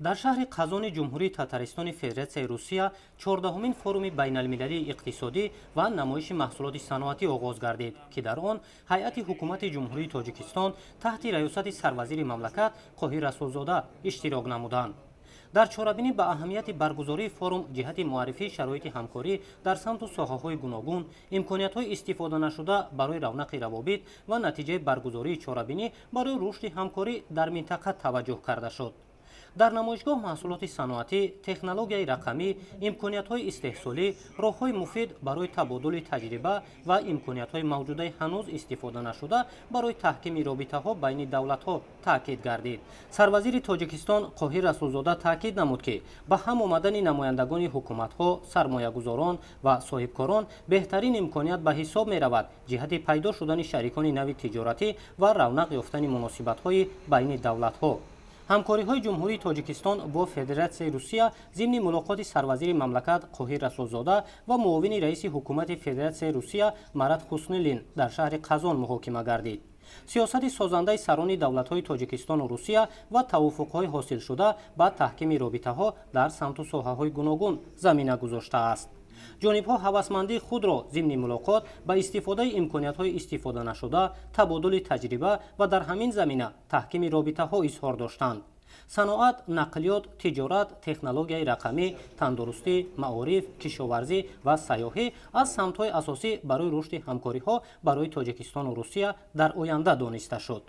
Дар шаҳри Қазони Ҷумҳурии Татаристони Федератсияи Русия 14-умин форуми байналмилалии иқтисодӣ ва намоиши маҳсулоти саноатӣ оғоз гардид, ки дар он ҳайати ҳукумати Ҷумҳурии Тоҷикистон таҳти раёсати сарвазири мамлакат Қоҳир Расулзода иштирок намуданд. Дар чорабинӣ ба аҳамияти баргузории форум ҷиҳати муаррифии шароити ҳамкорӣ дар самту соҳаҳои гуногун, имкониятҳои истифоданашуда барои равнақи равобит ва натиҷаи баргузории чорабинӣ барои рушди ҳамкорӣ дар минтақа таваҷҷӯҳ карда шуд. Дар намоишгоҳ маҳсулоти саноатӣ, технологияи рақамӣ, имкониятҳои истеҳсолӣ, роҳҳои муфид барои табодули таҷриба ва имкониятҳои мавҷудаи ҳанӯз истифода нашуда барои таҳкими робитаҳо байни давлатҳо таъкид гардид. Сарвазири Тоҷикистон Қоҳир Расулзода таъкид намуд, ки ба ҳам омадани намояндагони ҳукуматҳо, сармоягузорон ва соҳибкорон беҳтарин имконият ба ҳисоб меравад ҷиҳати пайдо шудани шарикони нави тиҷоратӣ ва равнақ ёфтани муносибатҳои байни давлатҳо. Ҳамкориҳои Ҷумҳурии Тоҷикистон бо Федератсияи Русия зимни мулоқоти сарвазири мамлакат Қоҳир Расулзода ва муовини раиси ҳукумати Федератсияи Русия Марат Хуснуллин дар шаҳри Қазон муҳокима гардид. Сиёсати созандаи сарони давлатҳои Тоҷикистону Русия ва тавофуқҳои ҳосилшуда ба таҳкими робитаҳо дар самту соҳаҳои гуногун замина гузоштааст. Ҷонибҳо ҳавасмандии худро зимни мулоқот ба истифодаи имкониятҳои истифоданашуда, табодули таҷриба ва дар ҳамин замина таҳкими робитаҳо изҳор доштанд. Саноат, нақлиёт, тиҷорат, технологияи рақамӣ, тандурустӣ, маориф, кишоварзӣ ва сайёҳӣ аз самтҳои асосӣ барои рушди ҳамкориҳо барои Тоҷикистону Русия дар оянда дониста шуд.